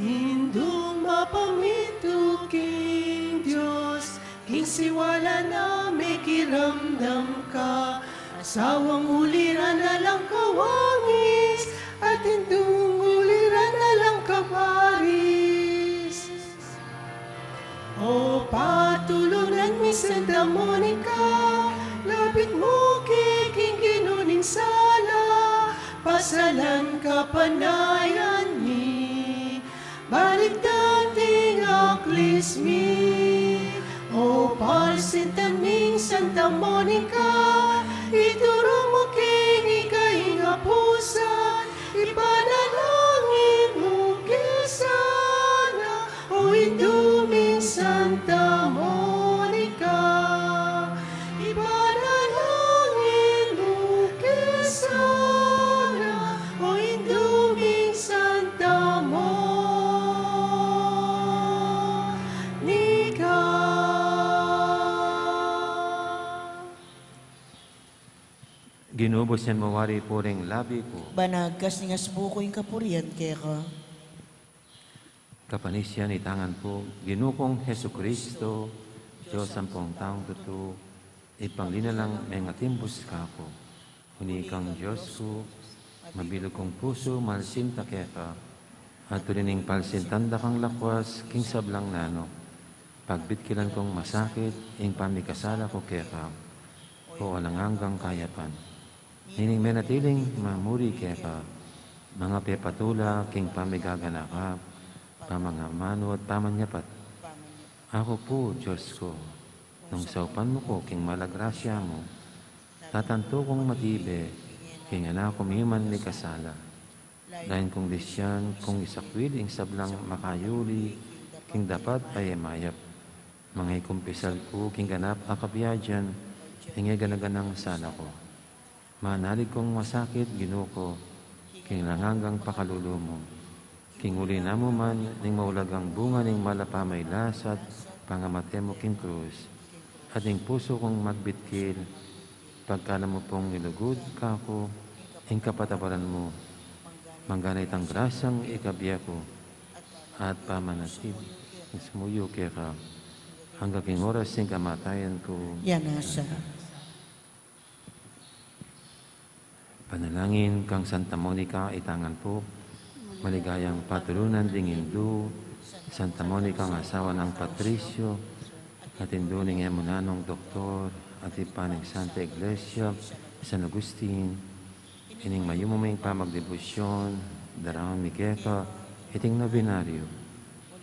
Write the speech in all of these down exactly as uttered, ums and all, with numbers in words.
Indung mapamintu king Dios, king siwala na mekiramdam ka. Asawang uliran na lang kawangis, at indung uliran na lang kaparis. O patulunan mi Santa Monica, lapit mu ke king Ginu ning sala, pasalan kapanayan mi, balikdan ding aklis mi. O palsintan ming Santa Monica, ituru mu king ika ing apusan, ipanalangin mu ke sana, O Indu ming Santa Monica, ipanalangin mu ke sana, O Indu ming Santa Monica. Ginu, busen mu wari pu ring labi ku. Ban agkas ning asbu ku ing kapurian keka. Kapanisian, itangan ku, Ginu kung Jesucristo, Dios ampong taung tutu, Ibpang linalang mengatimbus kaku. Uni kang Dios ku, mabilug kung pusu, malsinta keka, at uli ning palsintan da kang lakwas king sablang nanu, pagbitkilan kung masakit ing pamikasala ku keka, O alang anggang kayapan. Nining menatiling mamuri keka, mangapepatula king pamigaganaka, pamangamanu at pamanyapat. Aku pu, Dios ku, nung saupan mu ku king mal a grasya mu, tatantu kung matibe king anak kung mimang mikasala. Lain kung disyan kung isakwil ing sablang makayuli king dapat a e mayap. Mangaikumpisal ku king ganap a kabiayan ing e gana-ganang sala ku. Manalig kung masakit, Ginu ku, king alang anggang pakalulu mu. King uli na mu man ning maulagang bunga ning mal a pamailas at pangamate mu king krus, at ing pusu kung magbitkil, pagkala mu pung nilugud kaku ing kapatawaran mu, manggana itang grasyang ikabie ku at pamanatili sumuyu keka angga king oras ning kamatayan ku. Yana sa. Panalangin kang Santa Monica, itangan pu. Maligayang patulunan ding Indu, Santa Monica, asawa nang Patricio, at indu ning e mu nanung doktor, at ibpa ning Santa Iglesia, San Agustin. Ining mayumu ming pamagdebosyon, daraun mi keka iting nobenaryo.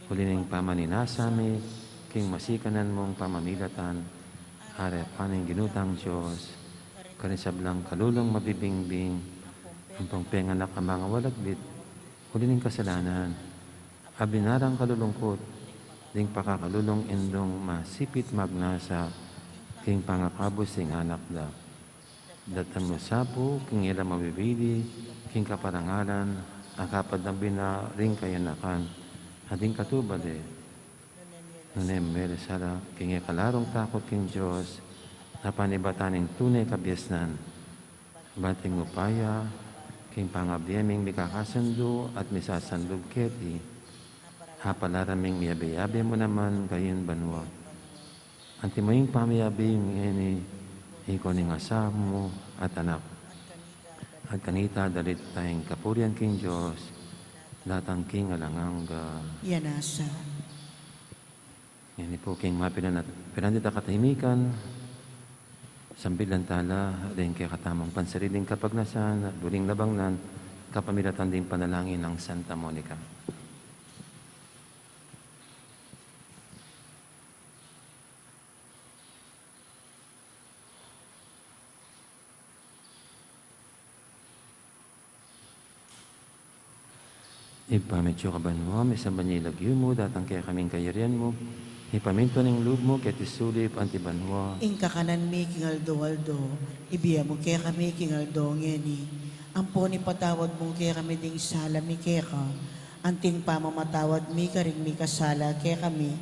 Uli ning pamaninasa mi king masikanan mung pamamilatan, arapan ning Ginu tang Dios, karing sablang kalulung mabibingbing, ampong penganak a mangawalaglit, uli ning kasalanan, abinarang kalulungkut, ding pakakalulung indung masipit magnasa, king pangakabus ning anak da. Datang mu sa pu king e la mabibili, king kaparangalan, a kapad nang bina ring kayanakan, at ding katuba de. Nune mu mele sala, king e kalarung takut king Dios, a panibatan ning tune kabiasnan. Banting mu pa ya, king pangabie ming mikakasandu at misasandug keti, apalaran ming miyabe-yabe mu naman kayung banua. Antimo ing pamiyabe yu ngeni, ika ning asawa mu at anak. At kanita dalit taya ing kapurian king Dios, datang king alang angga. Yanasa. Ngeni pu king mapilan at pilan dita katahimikan, sambilan tala, deng kekatamung pansariling kapagnasan, at buring labangnan, kapamilatan ding panalangin nang Santa Monica. Ibpa mi atsu ka banua, misamban ya ing lagyu mu, datang kekami ing kayarian mu, mipamintuan ing lub mu, keti sulip anti banua. Ing kakanan mi king aldo-aldo, ibie mu kekami king aldo ngeni. Ampon ipatawad mu kekami ding sala mi keka, anting pamamatawad mi karing mikasala kekami.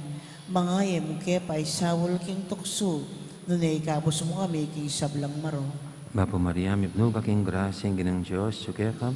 Manga e mu ke paisaul king tuksu, nune ikabus mu kami king sablang marok. Bapu Maria, mipnu ka king grasya, ing Ginung Dios atsu keka,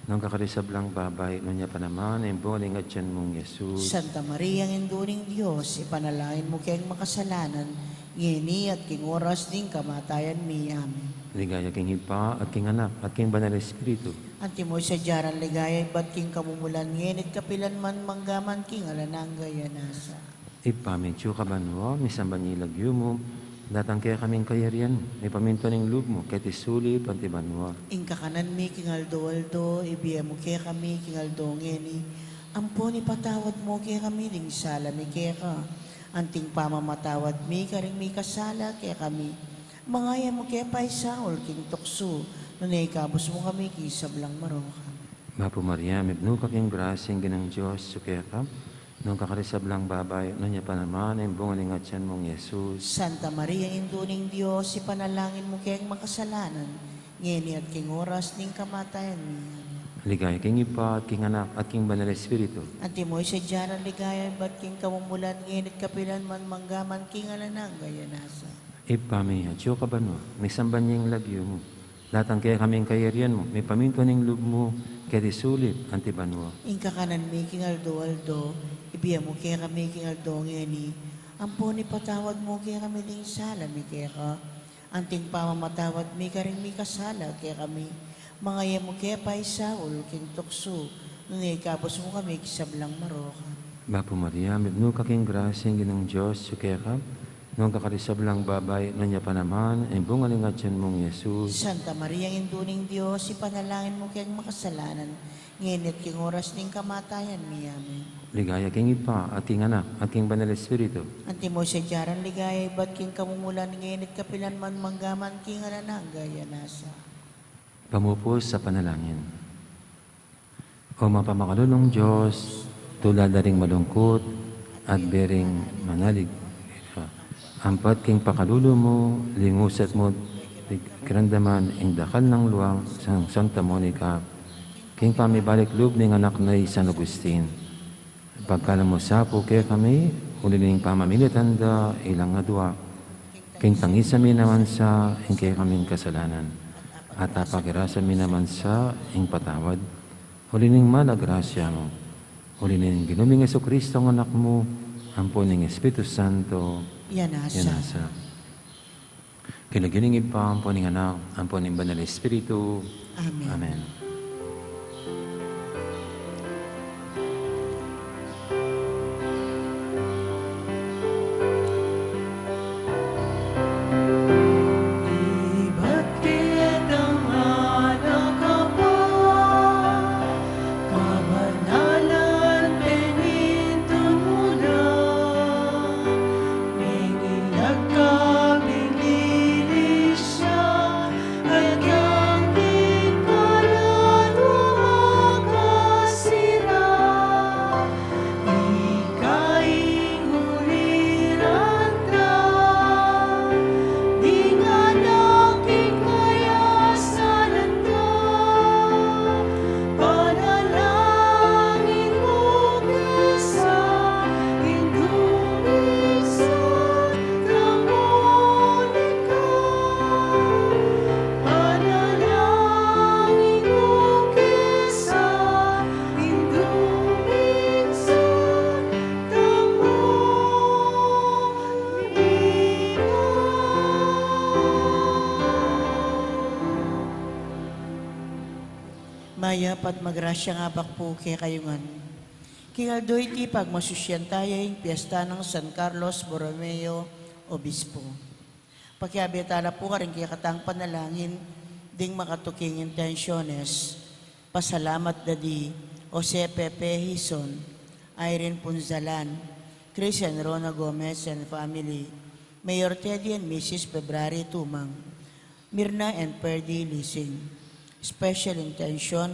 nuan ka karing sablang babai, nuan ya pa naman ing bunga ning atian mung Jesus. Santa Maria, Indu ning Dios, ipanalangin mu keng makasalanan, ngeni at king oras ning kamatayan mi. Amen. Ligaya king Ibpa, at king Anak, at king Banal Espiritu. Antimo ing sadya nang ligaya ibat king kamumulan, ngeni at kapilan man, mangga man king alang angga. Yanasa. Ibpa mi atsu ka banua, misamban ya ing lagyu mu, datang kekami ing kayarian mu, mipamintuan ing lub mu, keti sulip anti banua. Ing kakanan mi king aldo-aldo, ibie mu kekami king aldo ngeni, ampon ipatawad mu kekami ding sala mi keka, anting pamamatawad mi karing mikasala kekami. Manga e mu ke paisaul king tuksu, nune ikabus mu kami king sablang marok. Bapu Maria, mipnu ka king grasya, ing Ginung Dios atsu keka, nuan ka karing sablang babai, nuan ya pa naman ing bunga ning atian mung Jesus. Santa Maria, Indu ning Dios, ipanalangin mu keng makasalanan, ngeni at king oras ning kamatayan mi. Amen. Ligaya king Ibpa, at king Anak, at king Banal Espiritu. Antimo ing sadya nang ligaya ibat king kamumulan, ngeni at kapilan man, mangga man king alang angga. Yanasa. Ibpa mi atsu ka banua, misamban ya ing lagyu mu, datang kekami ing kayarian mu, mipamintuan ing lub mu, keti sulip anti banua. Ing kakanan mi king aldo-aldo, ibie mu kekami king aldo ngeni, ampon ipatawad mu kekami ding sala mi keka, anting pamamatawad mi karing mikasala kekami. Manga e mu ke paisaul king tuksu, nune ikabus mu kami king sablang marok. Bapu Maria, mipnu ka king grasya, ing Ginung Dios atsu keka, nuan ka karing sablang babai, nuan ya pa naman ing bunga ning atian mung Jesus. Santa Maria, Indu ning Dios, ipanalangin mu keng makasalanan, ngeni at king oras ning kamatayan mi. Amen. Ligaya king Ibpa, at king Anak, at king Banal Espiritu. Antimo ing sadya nang ligaya ibat king kamumulan, ngeni at kapilan man, mangga man king alang angga. Yanasa. Pamupus a panalangin. O mapamakalulung Dios, tulad da ring malungkut at bering manalig, ampat king pakalulu mu, lingusan mu, kiramdaman ing dakal nang luwal nang Santa Monica, king pamibalik lub ning anak na i San Agustin. Pagkalub mu sa pu kekami, uli ning pamamilatan da ilang adua, king tangisan mi naman sa ing kekaming kasalanan, at apagrasa mi naman sa ing patawad, uli ning mal a grasya mu, uli ning Ginu ming Jesucristo, ing Anak mu, ampo ning Espiritu Santo. Yanasa. Yanasa. King lagyu ning Ibpa, ampo ning Anak, ampo ning Banal Espiritu. Amen. Amen. Ibat keta ing Anak a kabanalan, pemintun Mayap at magrasyang abak pu kekayu ngan. King aldo iti pagmasusyan taya ing piesta nang San Carlos Borromeo, Obispo. Pakiabe tala pu karing kekatang panalangin ding makatuking intensyones. Pasalamat da di Jose Pepe Hizon, Irene Punzalan, Chris and Rona Gomez and family, Mayor Teddy and Missus February Tumang, Mirna and Perdi Lising. Special intention,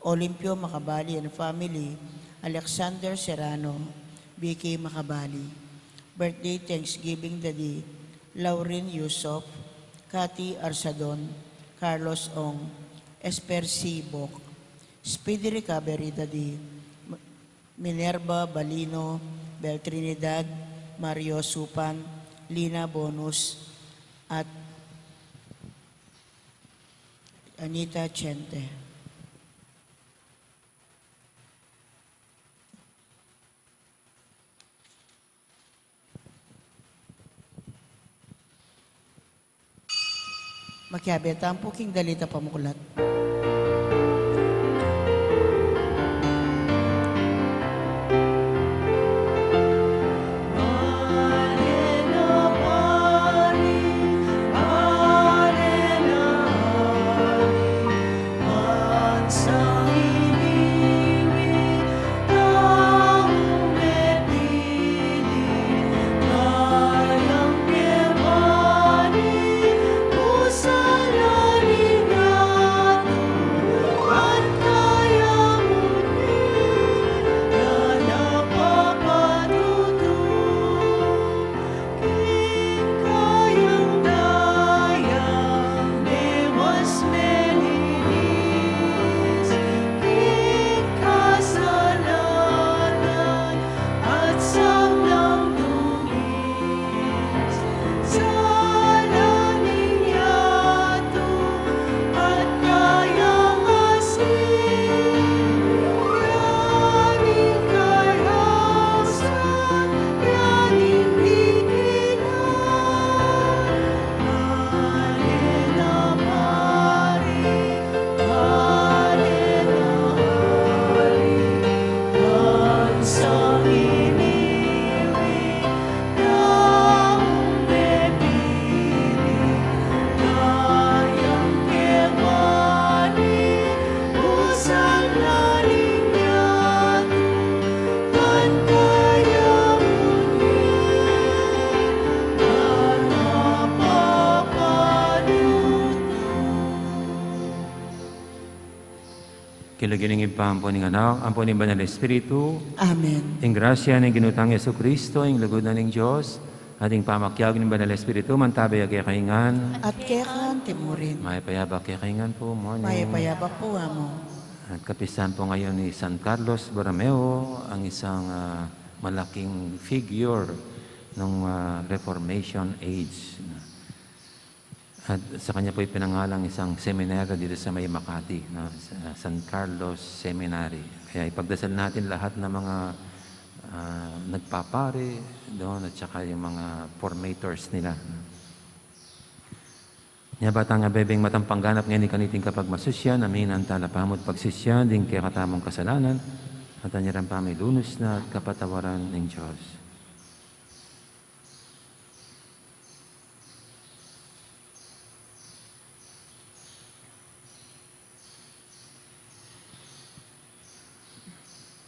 Olimpio Macabali and family, Alexander Serrano, Vicky Macabali. Birthday Thanksgiving da di Lauren Yusuf, Cathy Arsadon, Carlos Ong, Esper Sibok. Speedy recovery da di Minerva Balino, Bel Trinidad, Mario Supan, Lina Bonus, at Anita Chente. Makiabe tamu pu king dalit a pamuklat. King lagyu ning Ibpa, ampo ning Anak, ampo ning Banal Espiritu. Amen. Ing grasya ning Ginu tang Jesucristo, ing lugud na ning Dios, at ing pamakiabe ning Banal Espiritu, mantabe ya kekayu ngan. At keka anti mu rin. Mayap a abak kekayu ngan pu, Moni. Mayap a abak pu, Amo. At kapisan pu ngayon ni San Carlos Borromeo, ang isang, ah, malaking figure ng, ah, Reformation age. At sa kanya po ipinangalang isang seminaryo dito sa may Makati, no? Sa San Carlos Seminary. Kaya ipagdasal natin lahat ng mga, ah, nagpapare doon at saka yung mga formators nila, no? Nya ba tang abebeng matang pangganap ngeni kaniting kapagmasusyan, aminan tala pamu at pagsisyan ding kekatamung kasalanan, at anyaran pamilunus na at kapatawaran ning Dios.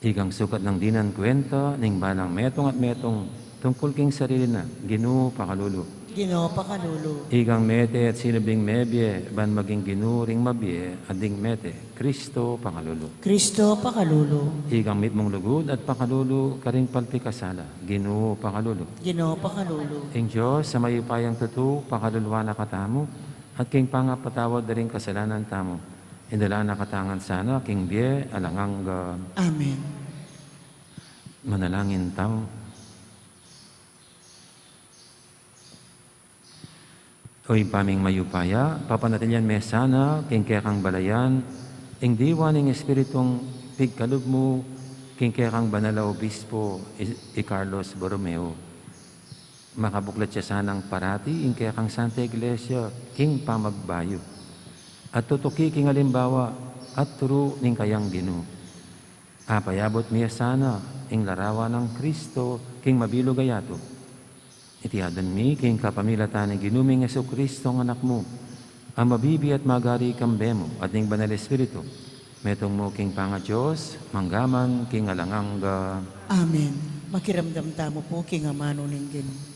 Ikang sukat nang dinan kuwenta ning balang metung at metung tungkul king sarili na, Ginu, pakalulu. Ginu, pakalulu. Ikang mete at sinubling mebie, ban maging Ginu ring mabie at ding mete, Kristo, pakalulu. Kristo, pakalulu. Ikang mitmung lugud at pakalulu karing palpikasala, Ginu, pakalulu. Ginu, pakalulu. Ing Dios a mayupayang tutu, pakaluluan na katamu, at king pangapatawad da ring kasalanan tamu, idala na katamu ngan sana king bie alang angga. Amen. Manalangin tamu. O Ibpa ming mayupaya, papanatilian me sana king kekang balayan ing diwa ning Espiritung pigkalub mu king kekang banal a obispo, i, i Carlos Borromeo. Makabuklat ya sanang parati ing kekang Santa Iglesia king pamagbayu. At tutuki king alimbawa at turu ning kayang Ginu. Apayabut mi ya sana ing larawan nang Kristo king mabilug a yatu. Iti adwan mi king kapamilatan ning Ginu ming Jesucristo a Anak mu, a mabibie at magari kambe mu at ning Banal Espiritu, metung mu king pangaDios, mangga man king alang angga. Amen. Makiramdam tamu pu king amanu ning Ginu.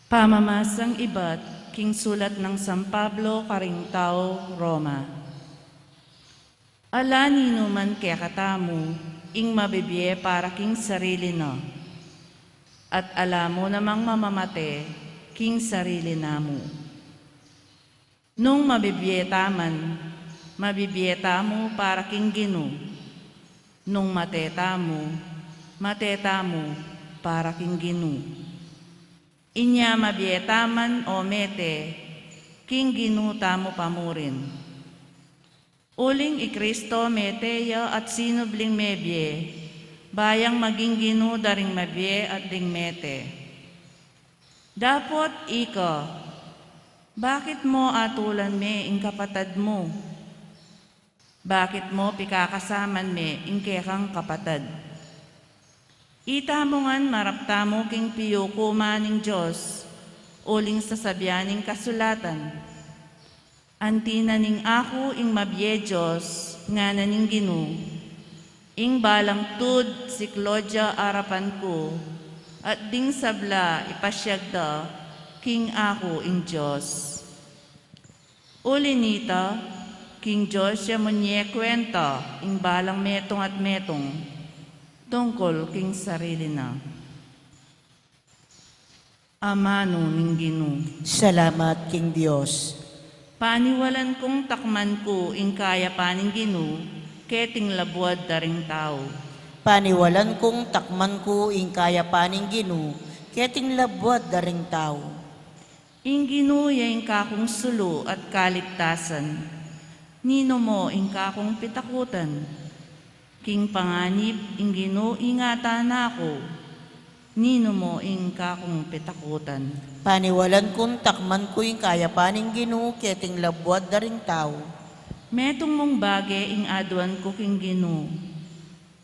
Pamamasang ibat king sulat nang San Pablo karing tau Roma. Ala ninuman kekatamu ing mabibie para king sarili na, at ala mu namang mamamate king sarili namu. Nung mabibie taman, mabibie tamu para king Ginu. Nung mate tamu, mate tamu para king Ginu. Inya mabie taman o mete, king Ginu tamu pa murin. Uling i Kristo mete ya at sinubling mebie, ba yang maging Ginu da ring mabie at ding mete. Dapot ika, bakit mo atulan me ing kapatad mu? Bakit mo pikakasaman me ing kekang kapatad? Itamu ngan marap tamu king piyukuman ning Dios, uling sasabian ning kasulatan, "Anti na ning aku ing mabie Dios, ngana ning Ginu, ing balang tud siklo da arapan ku, at ding sabla ipasiag da king aku ing Dios." Uli nita, king Dios ya munye kuenta ing balang metung at metung tungkul king sarili na. Amanu ning Ginu. Salamat king Dios. Paniwalan kung takman ku ing kayapan ning Ginu, keting labuad da ring tau. Paniwalan kung takman ku ing kayapan ning Ginu, keting labuad da ring tau. Ing Ginu ya ing kakung sulu at kaligtasan. Ninu mo ing kakung pitakutan? King panganib ing Ginu ingatan na ku. Ninu mo ing kakung pitakutan? Paniwalan kung takman ku ing kayapan ning Ginu, keting labuad da ring tau. Metung mung bage ing aduan ku king Ginu,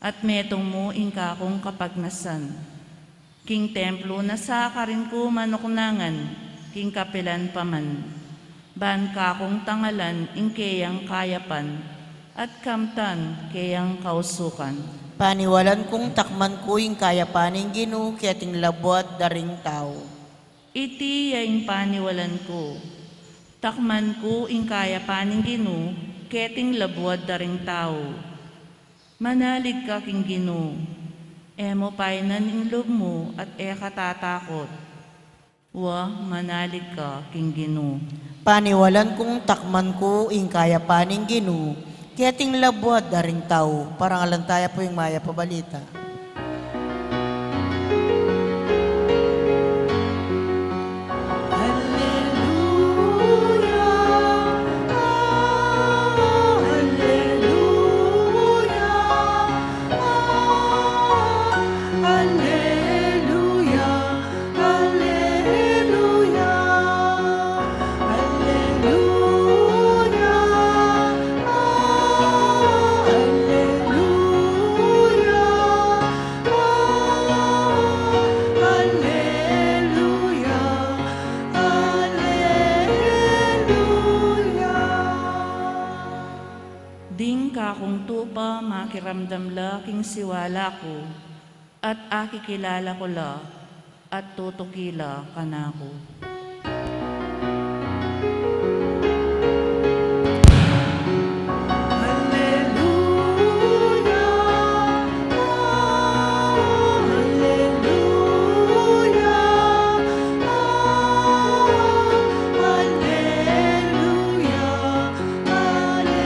at metung mu ing kakung kapagnasan. King templu na sa karin ku manuknangan, king kapilan pa man, ban kakung tangalan ing keyang kayapan, at kamtan keyang kausukan. Paniwalan kung takman ku ing kayapan ning Ginu, keting labuad da ring tau. Iti ya ing paniwalan ku, takman ku ing kayapan ning Ginu, keting labuad da ring tau. Manalig ka king Ginu, e mu painan ing lub mu at e ka tatakut. Wa, manalig ka king Ginu. Paniwalan kung takman ku ing kayapan ning Ginu, keting labuad da ring tau. Parangalan taya pu ing mayap a balita. Alleluia, alleluia, alleluia, alleluia, alleluia, alleluia. Alleluia, alleluia. Ding kakung tupa makiramdam la king siwala ku, at akikilala ku la, at tutuki la kanaku. Alleluia, alleluia, alleluia.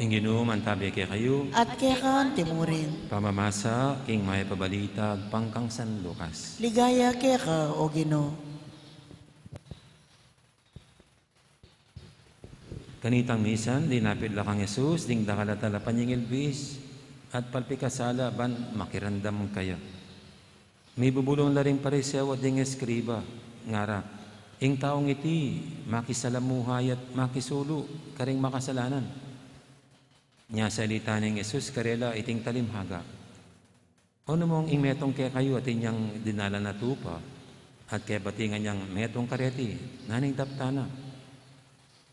Ing Ginu mantabi kekayu. At keka anti murin. Pamamasa king mayap a balita agpang kang San Lucas. Ligaya keka, o Ginu. Kanitang misan, linapit la kang Jesus ding dakal a talapanyingil bis at palpikasala ban makiramdam kaya. Mibubulung la ring Pariseo at ding eskriba, ngara, "Ing taung iti makisalamuhay at makisulu karing makasalanan." Nya salita neng Jesus karela iting talimhaga, "O nu mung ing metung kekayu atin yang dinalan a tupa, at kebatingan yang metung kareti, naning daptan na?"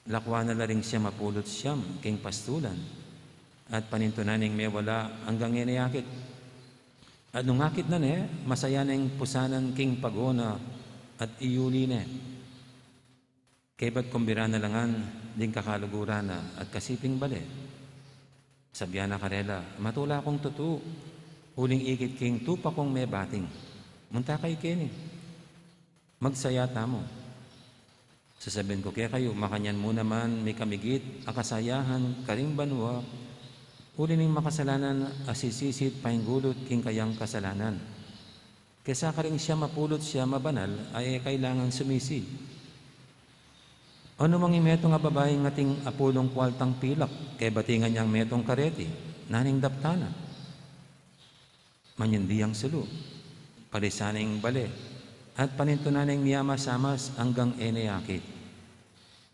Lakwan na la ring siam a pulu't siam king pastulan, at panintunan neng mewala anggang e ne akit. At nung akit na ne, masaya neng pusanan king pagona at iyuli ne. Kaybat kumbira na la ngan ding kakaluguran na at kasiping bale. Sabian na karela, "Matula kung tutu, uling ikit king tupa kung mebating. Munta kayu keni. Magsaya tamu. Sasabian ku kekayu, makanyan mu naman mikamigit a kasayahan karing banua, uli ning makasalanan a sisisit paingulut king kayang kasalanan, kesa karing siam a pulu't siam a banal a e kailangan sumisi. O nu mung ing metung a babaing ating apulung kuartang pilak, kebatingan yang metung kareti, naning daptan na?" Manyandi yang sulu, palisan neng bale, at panintunan neng miamasamas anggang e ne akit.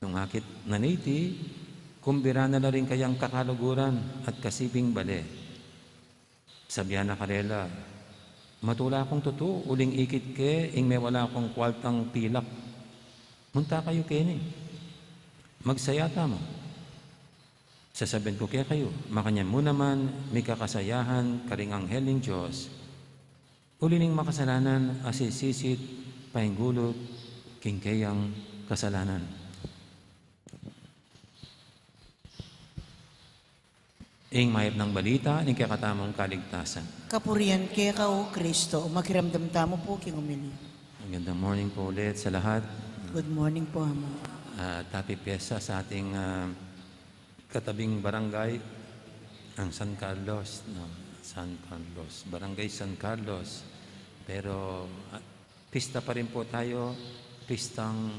Nung akit na ne iti, kumbira na la ring kayang kakaluguran at kasiping bale. Sabian na karela, "Matula kung tutu, uling ikit ke ing mewala kung kuartang pilak. Munta kayu keni. Magsaya tamu. Sasabian ku kekayu, makanyan mu naman mikakasayahan karing anghel ning Dios, uli ning makasalanan a sisisit paingulut king kayang kasalanan." Ing mayap nang balita ning kekatamung kaligtasan. Kapurian keka, O Kristo. Makiramdam tamu pu king omilya. Magandang morning po ulit sa lahat. Good morning po, Among. At happy fiesta sa ating, ah, katabing barangay, ang San Carlos, no? San Carlos, Barangay San Carlos. Pero, ah, pista pa rin po tayo, pistang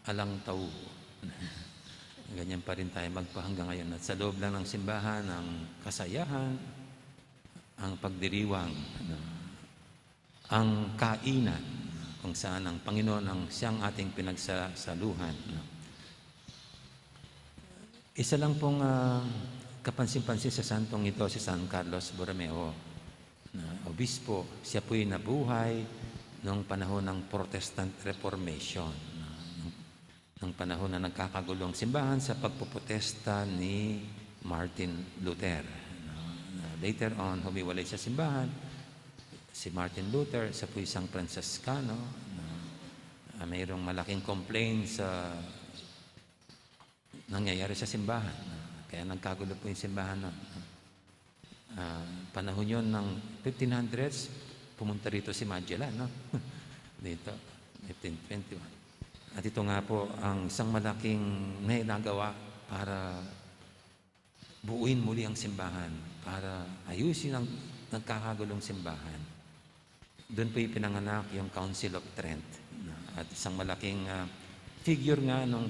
alang tau. Ganyan pa rin tayo magpa hanggang ngayon. At sa loob lang ng simbahan, ang kasayahan, ang pagdiriwang, ano, ang kainan, kung saan ang Panginoon ang siyang ating pinagsasaluhan, no? Isa lang pong, ah, kapansin-pansin sa santong ito, si San Carlos Borromeo, na obispo. Siya po'y nabuhay nung panahon ng Protestant Reformation, no? Nung, nung panahon na nagkakagulo ang simbahan sa pagpoprotesta ni Martin Luther, no? Na later on, humiwalay sa simbahan si Martin Luther, siya po'y isang Pransiskano, no? Ah, mayroong malaking complaint sa nangyayari sa simbahan, no? Kaya nagkagulo po yung simbahan nun, no? Ah, panahon yun ng fifteen hundreds, pumunta rito si Magellan, no? Dito, fifteen twenty-one. At ito nga po ang isang malaking nainagawa para buuin muli ang simbahan, para ayusin ang nagkakagulong simbahan. Doon po ipinanganak yung Council of Trent, no? At isang malaking, ah, figure nga nung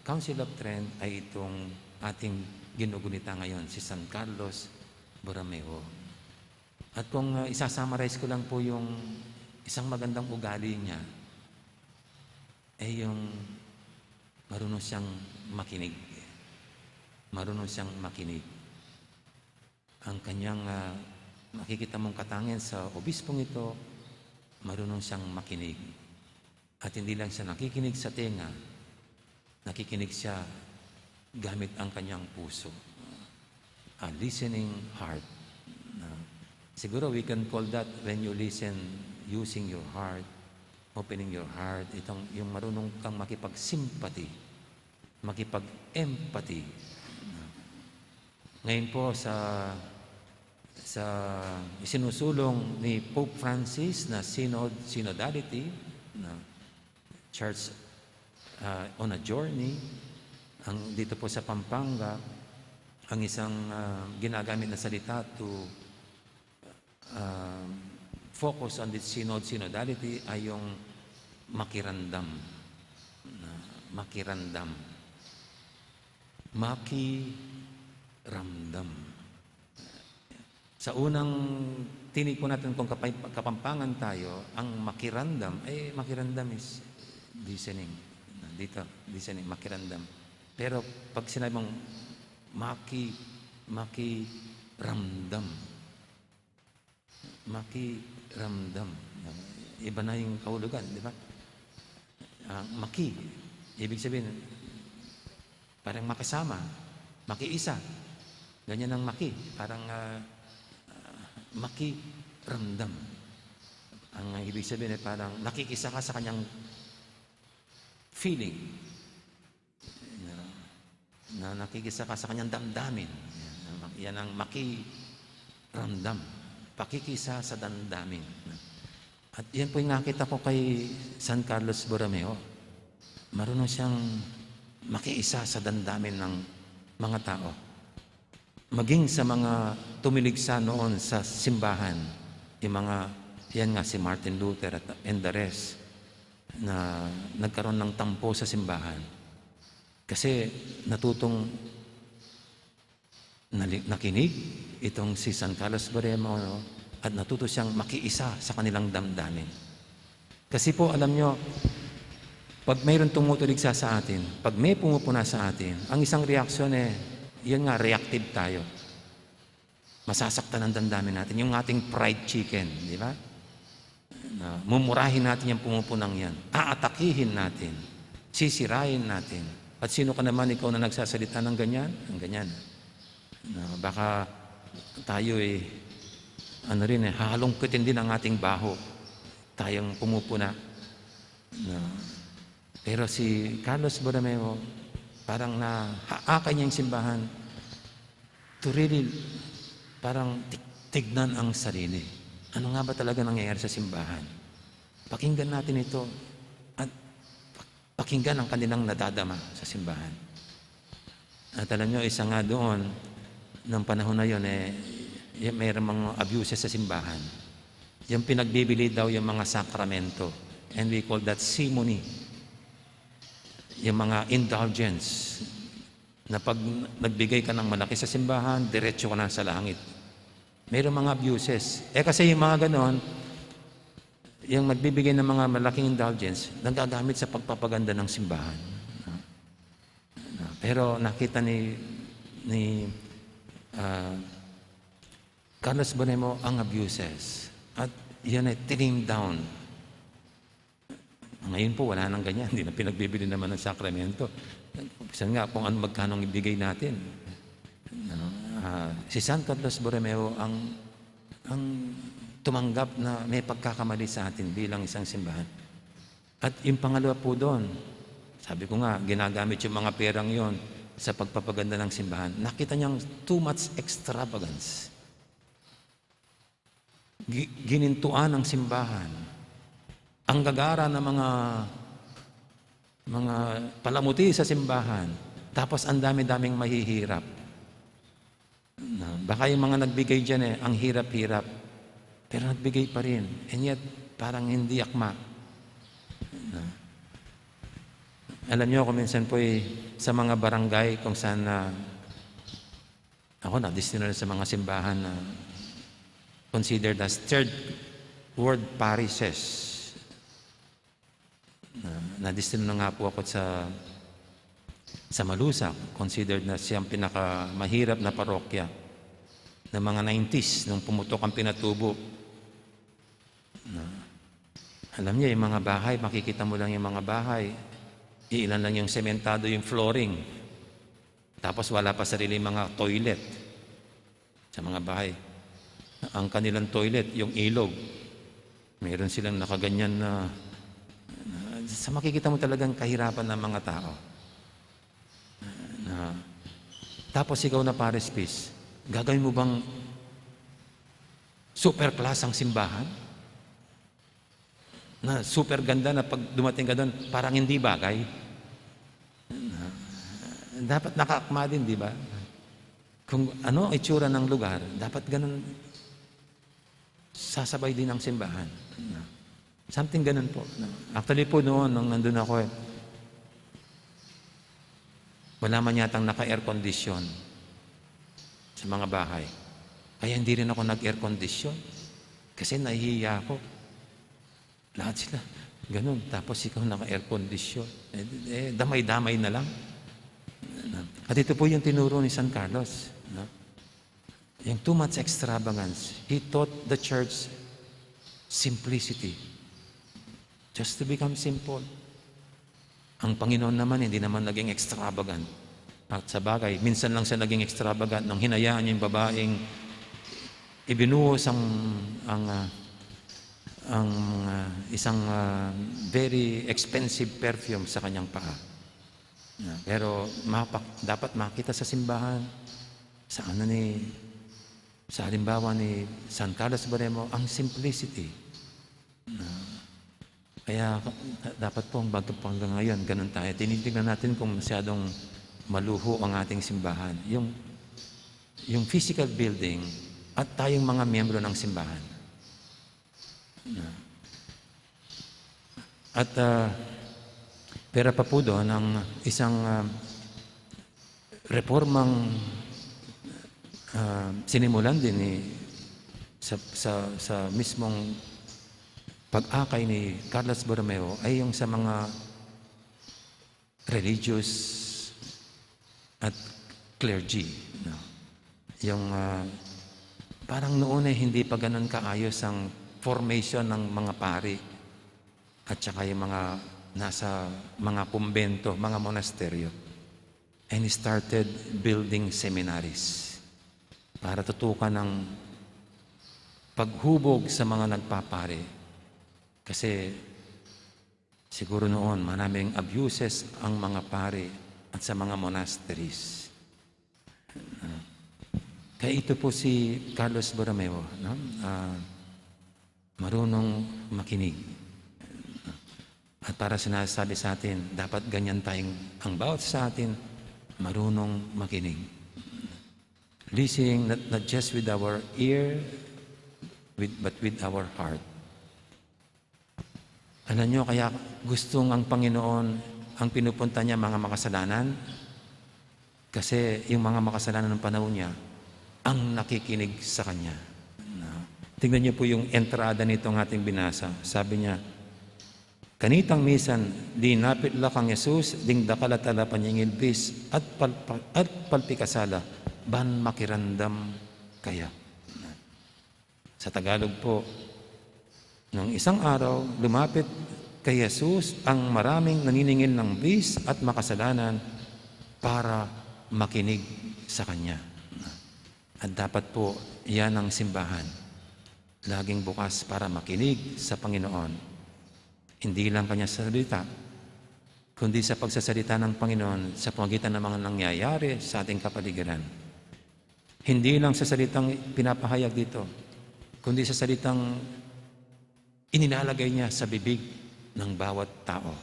Council of Trent ay itong ating ginugunita ngayon, si San Carlos Borromeo. At kung, ah, isasummarize ko lang po yung isang magandang ugali niya, eh, yung marunong siyang makinig. Marunong siyang makinig. Ang kanyang, ah, makikita mong katangian sa obispong ito, marunong siyang makinig. At hindi lang siya nakikinig sa tenga, nakikinig siya gamit ang kanyang puso. A listening heart. Na, siguro we can call that when you listen using your heart, opening your heart, itong yung marunong kang makipag-sympathy, makipag-empathy. Ngayon po sa, sa isinusulong ni Pope Francis na synod, synodality, na Church, ah, on a Journey, ang dito po sa Pampanga, ang isang, ah, ginagamit na salita to, ah, focus on the synod, synodality ay yung makiramdam. Na makiramdam. Makiramdam. Sa unang tinig po natin kung kapay-, Kapampangan tayo, ang makiramdam, eh, makiramdam is listening. Dito, listening, makiramdam. Pero pag sinabi mong maki-, makiramdam, makiramdam, iba na yung kahulugan, di ba? Ah, maki, ibig sabihin, parang makasama, makiisa. Ganyan ang maki, parang, ah, ah, makiramdam. Ang ibig sabihin ay parang nakikisa ka sa kanyang feeling. Na, na nakikisa ka sa kanyang damdamin. Yan ang, yan ang makiramdam. Pakikisa sa damdamin. At yan po yung nakita ko kay San Carlos Borromeo. Marunong siyang makiisa sa damdamin ng mga tao. Maging sa mga tumiligsa noon sa simbahan, yung mga, yan nga, si Martin Luther at, and the rest, na nagkaroon ng tampo sa simbahan. Kasi natutong nali-, nakinig itong si San Carlos Borromeo, no? At natuto siyang makiisa sa kanilang damdamin. Kasi po, alam nyo, pag mayroon tumutulig sa, sa atin, pag may pumupuna sa atin, ang isang reaksyon, eh, yan nga, reactive tayo. Masasaktan ang damdamin natin, yung ating fried chicken, di ba? Na mumurahin natin yung pumupunang yan. Aatakihin natin. Sisirain natin. At sino ka naman ikaw na nagsasalita ng ganyan? Ng ganyan. Na baka tayo, eh, ano rin, eh, hahalungkitin din ang ating baho. Tayong pumupuna. Na, pero si Carlos Borromeo, parang nahaakay niya yung simbahan to really, parang ti-, tignan ang sarili. Ano nga ba talaga nangyayari sa simbahan? Pakinggan natin ito at pakinggan ang kanilang nadadama sa simbahan. At alam nyo, isa nga doon, nung panahon na yun, eh, y-, mayroong mga abuses sa simbahan. Yung pinagbibili daw yung mga sakramento. And we call that simony. Yung mga indulgence. Na pag nagbigay ka ng malaki sa simbahan, diretso ka na sa langit. Mayroong mga abuses. Eh, kasi yung mga ganon, yung nagbibigay ng mga malaking indulgence, nagagamit sa pagpapaganda ng simbahan. Pero nakita ni, ni, ah, Carlos Borromeo ang abuses. At yan ay tiname down. Ngayon po, wala nang ganyan. Hindi na pinagbibili naman ng sakramento. Minsan nga, kung ano, magkano ang ibigay natin. No? Ah, si San Carlos Borromeo ang, ang tumanggap na may pagkakamali sa atin bilang isang simbahan. At yung pangalawa po doon, sabi ko nga, ginagamit yung mga perang yon sa pagpapaganda ng simbahan. Nakita niyang too much extravagance. Gi-, ginintuan ang simbahan. Ang gagara ng mga, mga palamuti sa simbahan. Tapos ang dami-daming mahihirap. Na, baka yung mga nagbigay dyan eh, ang hirap-hirap. Pero nagbigay pa rin. And yet, parang hindi akma. Na, alam niyo, kung minsan po eh, sa mga barangay kung saan na ako, nadestino rin sa mga simbahan na considered as third world parishes. Na, nadestino na nga po ako sa, sa Malusac, considered na siyang pinakamahirap na parokya ng mga nineties nung pumutok ang Pinatubo. Na, alam niyo, yung mga bahay, makikita mo lang yung mga bahay, iilan lang yung sementado yung flooring. Tapos wala pa sariling mga toilet sa mga bahay. Ang kanilang toilet, yung ilog. Meron silang nakaganyan na, na, sa makikita mo talagang kahirapan ng mga tao. Na, tapos ikaw na, Paris Peace, gagawin mo bang super class ang simbahan? Na super ganda na pag dumating ka doon, parang hindi bagay. Na, dapat nakaakma din, di ba? Kung ano ang itsura ng lugar, dapat ganun sasabay din ang simbahan. Na, something ganun po. Na, actually po noon, nung nandun ako eh, Wala man yatang naka-air condition sa mga bahay. Kaya hindi rin ako nag-air condition. Kasi nahihiya ako. Lahat sila ganun. Tapos ikaw naka-air condition. Eh, eh, damay-damay na lang. At ito po yung tinuro ni San Carlos, no? Yung too much extravagance. He taught the church simplicity. Just to become simple. Ang Panginoon naman, hindi naman naging extravagant. At sa bagay, minsan lang siya naging extravagant nung hinayaan niya yung babaeng ibinuhos ang, ang, ah, ang, ah, isang, ah, very expensive perfume sa kanyang paa. Ah, pero mapak-, dapat makita sa simbahan, sa ano ni, sa halimbawa ni San Carlos Borromeo, ang simplicity. Ah, kaya dapat po hanggang, hanggang ngayon, ganun tayo. Tinitignan natin kung masyadong maluho ang ating simbahan. Yung, yung physical building at tayong mga miyembro ng simbahan. Ah. At, ah, pera pa po doon ang isang, ah, reformang, ah, sinimulan din ni, sa, sa, sa mismong pag-akay ni Carlos Borromeo ay yung sa mga religious at clergy, no? Yung, ah, parang noon ay hindi pa ganun kaayos ang formation ng mga pari at saka yung mga nasa mga kumbento, mga monasteryo. And he started building seminaries para tutukan ang paghubog sa mga nagpapari. Kasi siguro noon, maraming abuses ang mga pari at sa mga monasteries. Ah, kaya ito po si Carlos Borromeo, no? Ah, marunong makinig. At para sinasabi sa atin, dapat ganyan tayong, ang bawat sa atin, marunong makinig. Listening not, not just with our ear, with, but with our heart. Alam nyo, kaya gustong ang Panginoon, ang pinupunta niya, mga makasalanan. Kasi yung mga makasalanan ng panahon niya, ang nakikinig sa kanya. Na, tingnan niyo po yung entrada nitong ating binasa. Sabi niya, "Kanitang misan, linapit la kang Jesus, ding dakal a talapanyingil bis, at palpa-, at palpikasala, ban makiramdam kaya." Sa Tagalog po, nung isang araw, lumapit kay Jesus ang maraming naniningil ng bis at makasalanan para makinig sa kanya. At dapat po, yan ang simbahan. Laging bukas para makinig sa Panginoon. Hindi lang kanya salita, kundi sa pagsasalita ng Panginoon sa pamagitan ng mga nangyayari sa ating kapaligiran. Hindi lang sa salitang pinapahayag dito, kundi sa salitang inilalagay niya sa bibig ng bawat tao.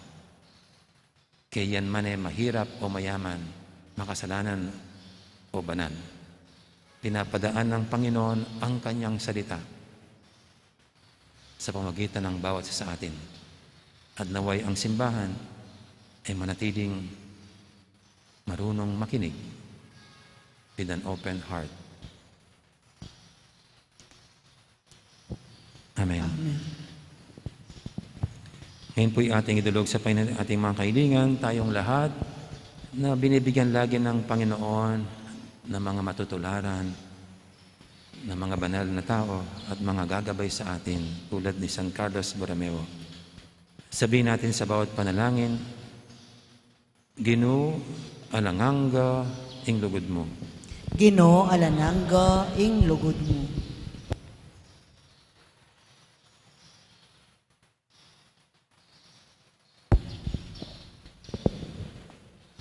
Kaya yan man e mahirap o mayaman, makasalanan o banal, pinapadaan ng Panginoon ang kanyang salita sa pamagitan ng bawat isa sa atin. At naway ang simbahan ay manatiling marunong makinig with an open heart. Amen. Amen. Ngayon po'y ating idulog sa Panginoon ating mga kahilingan, tayong lahat na binibigyan lagi ng Panginoon ng mga matutularan, ng mga banal na tao at mga gagabay sa atin, tulad ni San Carlos Borromeo. Sabihin natin sa bawat panalangin, "Ginu, alang angga ing lugud mu." Ginu, alang angga ing lugud mu.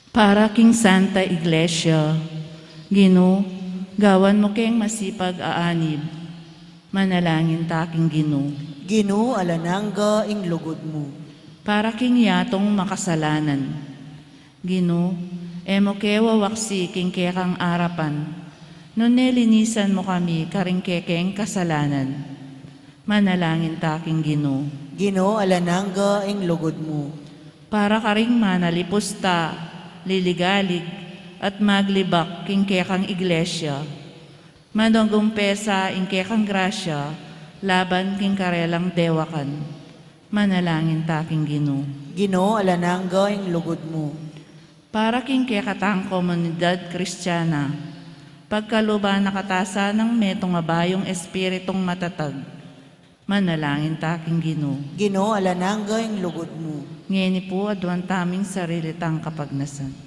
Para king Santa Iglesia, Ginu, gawan mu keng masipag a anib. Manalangin ta king Ginu. Ginu, alang angga ing lugud mu. Para king yatung makasalanan, Ginu, e mu ke wawaksi king kekang arapan, nune linisan mu kami karing kekeng kasalanan. Manalangin ta king Ginu. Ginu, alang angga ing lugud mu. Para karing manalipusta, liligalig, at maglibak king kekang iglesia. Manung umpisa ing kekang grasya laban king karelang dewakan. Manalangin ta king Ginu. Ginu, alang angga ing lugud mu. Para king kekatang komunidad Kristiana, pagkaluban na kata sanang metung a bayung espiritung matatag. Manalangin ta king Ginu. Ginu, alang angga ing lugud mu. Ngeni pu, aduan taming sarili tang kapagnasan.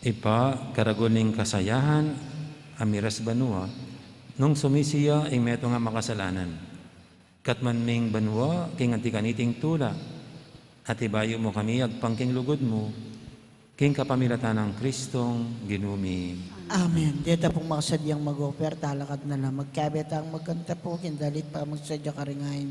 Ibpa, karagul ning kasayahan a miras banua, nung sumisi ya ing metung a makasalanan. Katman ming banua king anti kaniting tula, at ibayu mu kami agpang king lugud mu, king kapamilatan nang Kristong Ginu mi. Amen. Deta pung makasadyang mag-offer, talakad na la. Magkabe tang magkanta pu, king dalit pamagsadya karing ain.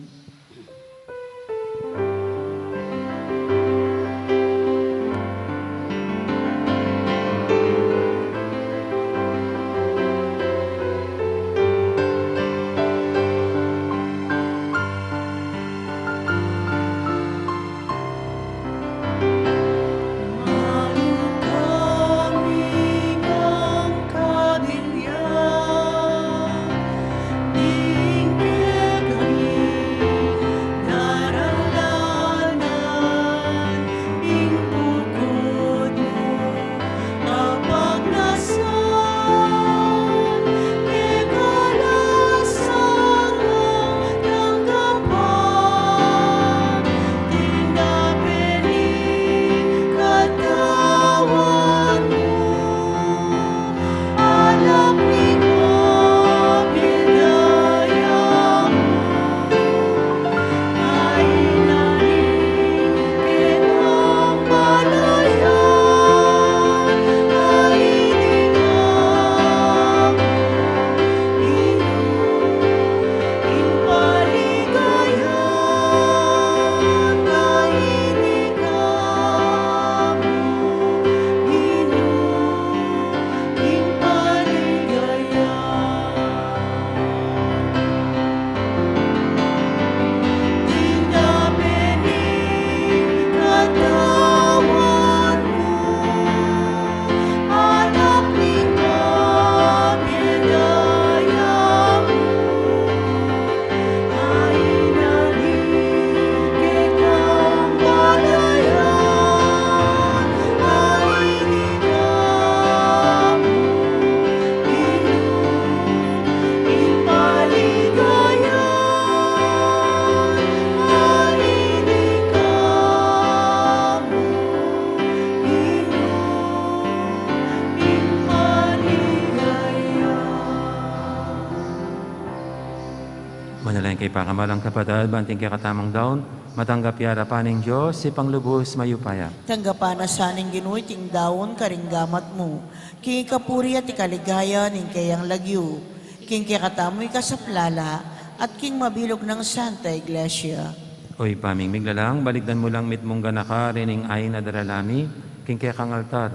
Manalangin kayu pakamalan kung kapatad, ban iting kekatamung daun matanggap ya king arapan ning Dios, Ibpang lubus mayupaya. Tanggapan na sa ning Ginu iting daun karing gamat mu, king ikapuri at ikaligaya ning keyang lagyu, king kekatamung ikasaplala at king mabilug nang Santa Iglesia. O Ibpa ming miglalang, balikdan mu lang mitmung ganaka ring ain a daralan mi king kekang altar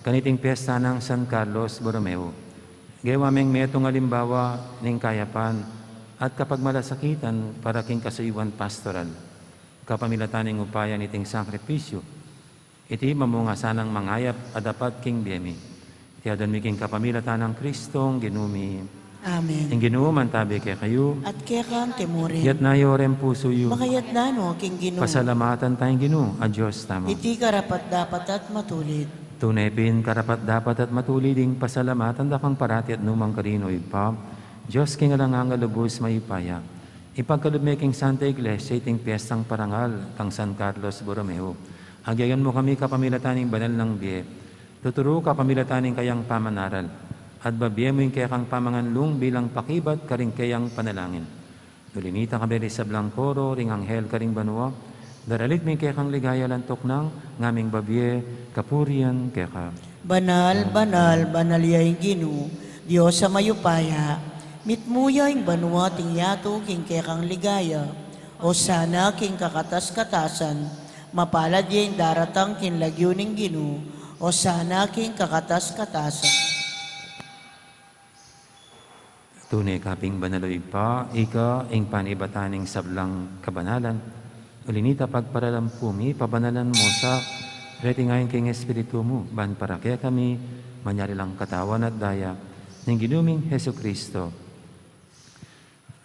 kaniting piesta nang San Carlos Borromeo. Gewa meng metung a alimbawa ning kayapan at kapagmalasakitan para king kasuyuan pastoral. Kapamilatan ning upaya niting sakripisyu, iti mamunga sanang mangayap a dapat king bie mi. Iti adwan mi king kapamilatan nang Kristong Ginu mi. Amen. Ing Ginu mantabi kekayu. At keka mu rin. Iyatas yu ring pusu yu. Makayatas no king Ginu. Pasalamatan taya ing Ginu a Dios tamu. Iti karapat-dapat at matulid. Tune pin karapat-dapat at matulid ing pasalamatan da kang parati at nukarin man, O Ibpa, Dios king alang angga, lubus mayupaya. Ipagkalub me king Santa Iglesia iting piestang parangal kang San Carlos Borromeo. Agyayun mu kami kapamilatan ning banal nang bie. Tuturu kapamilatan ning kayang pamanaral at babie mu ing kekang pamanganlung bilang pakibat karing keyang panalangin. Nung linita ka beri sablang koro ring anghel karing banua, daralit mi ing kekang ligaya alang tuknang, ngaming babie kapurian keka. Banal, banal, banal ya ing Ginu, Dios a mayupaya. Mitmu ya ing banua at ing yatu king kekang ligaya. Osana king kakatas-katasan. Mapalad ya ing daratang king lagyu ning Ginu. Osana king kakatas-katasan. Tune ka pin banal, o Ibpa, ika ing panibatan ning sablang kabanalan. Uli na nita, pagparalampu mi, pabanalan mu sa reti ngan king Espiritu mu, ban para kekami manyari lang katawan at daya ning Ginu ming Jesucristo.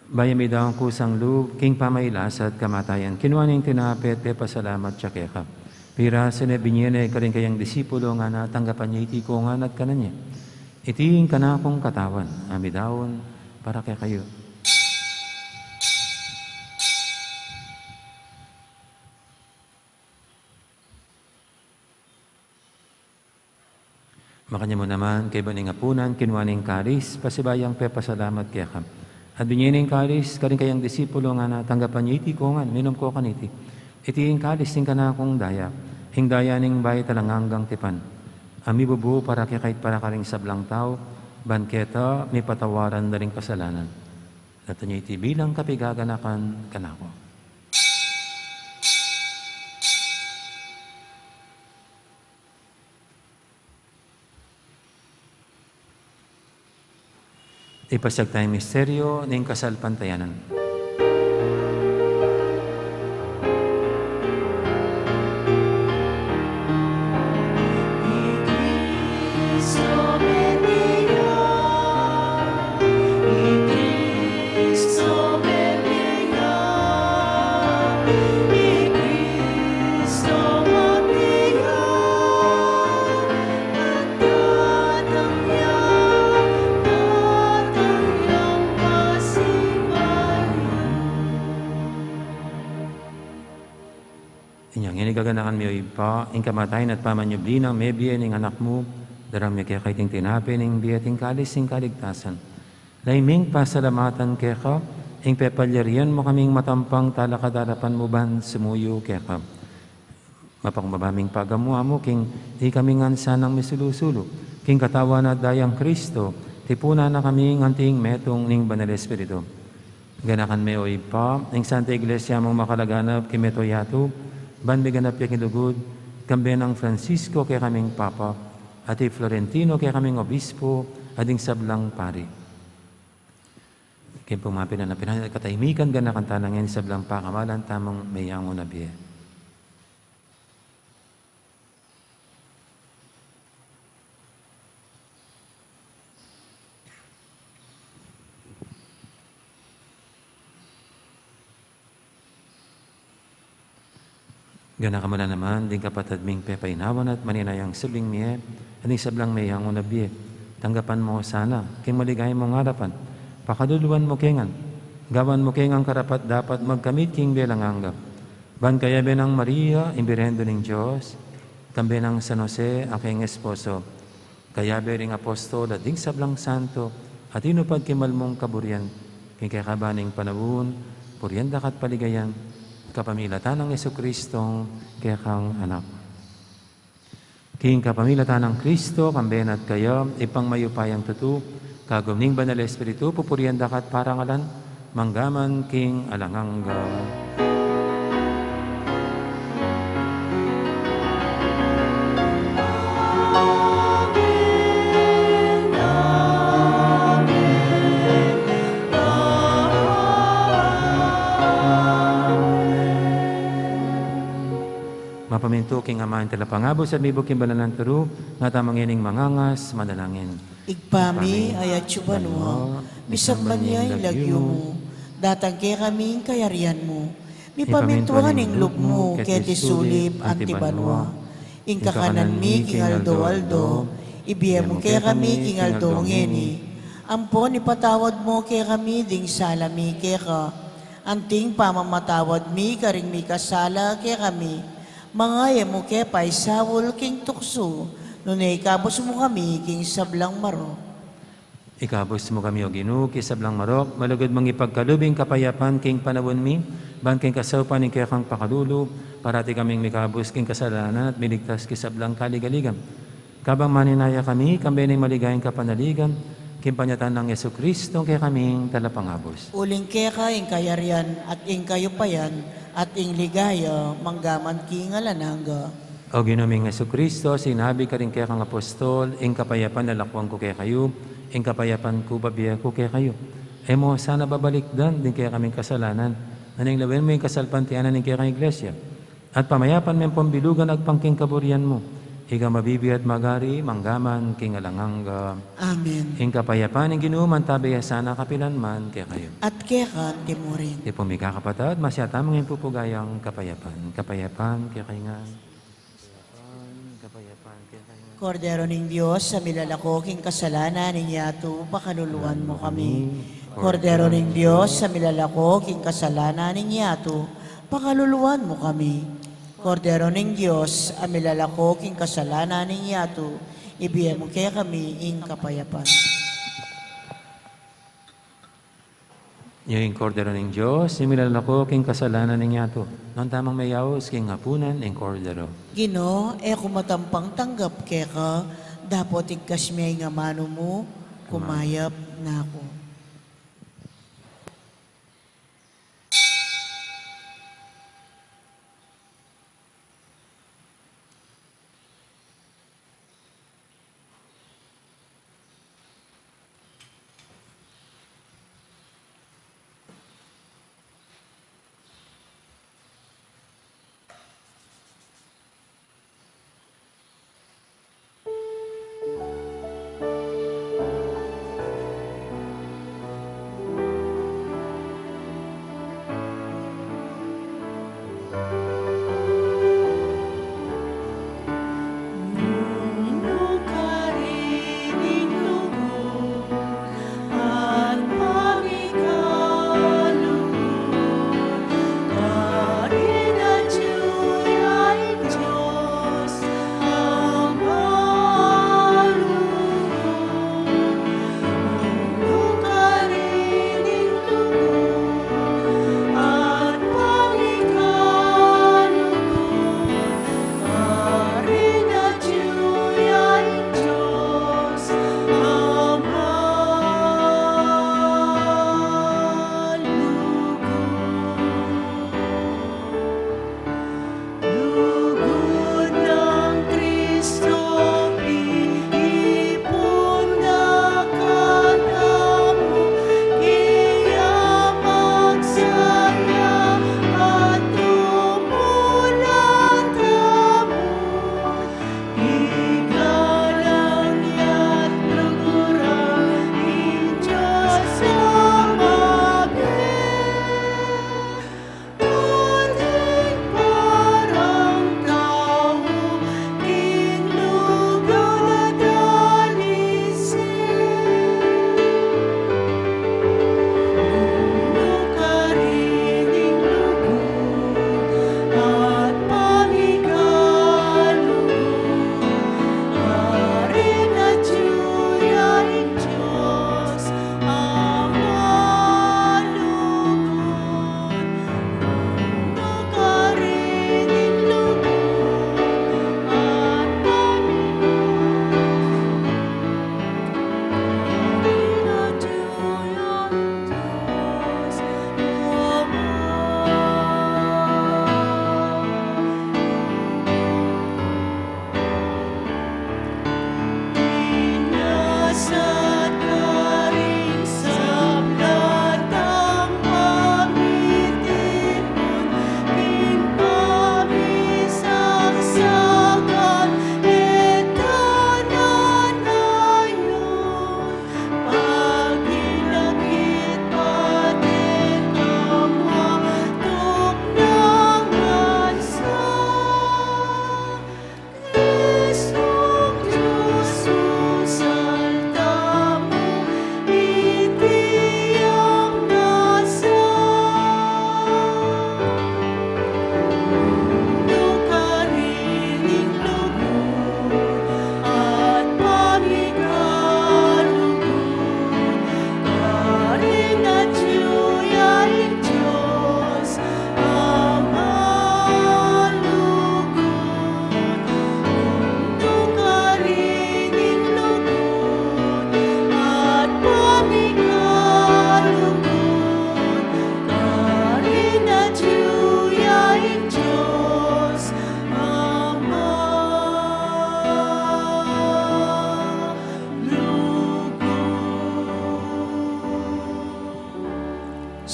Bayu mi daun kusang lub king pamagkasakit at kamatayan, kinua ne ing tinape at pepasalamat ya keka. Pirasu ne, binie ne karing kayang disipulo, ngana, tanggapan ye iti kongan at kanan ye. Iti ing kanakung katawan, a midaun para kekayu. Makanyan mu naman, kaybat ning apunan, kinua ne ing kalis, pasibayu yang pepasalamat keka. At binie ne ing kalis karing kayang disipulo, ngana, tanggapan ye iti kongan, minum ko kaniti. Iti ing kalis ning kanakung daya, ing daya ning bayu at alang anggang tipan, a mibubu para kekayu at para karing sablang tau, ban keta mipatawaran da ring kasalanan. Daptan ye iti bilang kapaganakan kanaku. Ipasiag taya ing misteryu ning kasalpantayanan. Inyang ini, gaganakan mi, o Ibpa, ing kamatayan at pamanyubli nang mebie ning Anak mu, daraun mi keka iting tinape ning bie at ing kalis ning kaligtasan. Lalu ming pasalamatan keka ing pepalyarian mu kaming matampang talakad king arapan mu ban sumuyu keka. Mapakumbaba ming pagamu-amu king ikami ngan sanang misulu-sulu king katawan at dayang Kristo, tipunan na kaming anting metung ning Banal Espiritu. Ganakan me, o Ibpa, ing Santa Iglesia mung makalaganap king mabilug a yatu, ban miganap ya king lugud, kambe nang Francisco kekaming Papa, at i Florentino kekaming Obispo, at ding sablang pari. King pamapinangan at katahimikan, ganakan tana ngening sablang pakamalan tamung meyangu na bie. Ganakan mu la naman ding kapatad ming pepainawan at maninayang subling mie, at ding sablang meyangu na bie. Tanggapan mu sana king maligaya mung arapan. Pakaluluan mu ke ngan. Gawan mu ke ngan karapat-dapat magkamit king bie alang angga. Ban kayabe nang Maria, ing Birhen ning Dios, kambe nang San Jose, a kayang esposo, kayabe ring apostol at ding sablang santo, a tinupad king mal mung kaburian, king kekaban ning panaun, purian da ka at paligayan, kapamilatan nang Jesucristo, kekang Anak. King kapamilatan nang Kristo, kambe na at kaya, Ibpang mayupayang tutu, kagum ning Banal Espiritu, pupurian da ka at parangalan, mangga man king alang angga. Mapamintu king Ama ing Talapangabus at mibuk king banal nang turu, ngatamu ngening mangangas, manalangin. Ibpa mi, a atsu ka banua, misamban ya ing lagyu mu, datang kekami ing kayarian mu, mipamintuan ing lub mu keti sulip anti banua. Ing kakanan mi king aldo-aldo, ibie mu kekami king aldo ngeni. Ampon ipatawad mu kekami ding sala mi keka, anting pamamatawad mi karing mikasala kekami. Manga e mu ke paisaul king tuksu, nune ikabus mu kami king sablang marok. Ikabus mu kami, O Ginu, king sablang marok, malugud mung ipagkalub ing kapayapan king panaun mi, ban king kasaupan ning kekang pakalulu, parati kaming mikabus king kasalanan at miligtas king sablang kaligaligan. Kabang maninaya kami, kambe ning maligayang kapanaligan, king panyatang nang Jesucristo, kekaming Talapangabus. Uling keka ing kayarian, at ing kayupayan, at ing ligaya, mangga man king alang angga. O Ginu ming Jesucristo, sinabi ka karing kekang apostol, ing kapayapan lalakwan ku kekayu, ing kapayapan ku bibie ku kekayu. E mu sana babalikdan ding kekaming kasalanan, nune lawen mu ing kasalpantayanan ning kekang Iglesia. At pamayapan me pung bilugan agpang king kaburian mu. Ika a mabibie at magari, mangga man king alang angga. Amen. Ing kapayapan ning Ginu mantabe ya sana kapilan man kekayu. At keka mu rin. Ipu ming kakapatad, masyata mung ing pupugayang kapayapan. Kapayapan kekayu ngan. Kapayapan kekayu ngan. Kordero ning Dios, a milalako king kasalanan ning yatu, pakaluluan mu kami. Kordero ning Dios, a milalako king kasalanan ning yatu, pakaluluan mu kami. Kordero ning Dios, a milalako king kasalanan ning yatu, ibie mu kekami ing kapayapan. Ing Kordero ning Dios, a milalako king kasalanan ning yatu. Nuan tamung meyaus king apunan ning Kordero. Ginu, e ku matampang tanggap keka, dapot igkas me ing amanu mu, kumayap na ku.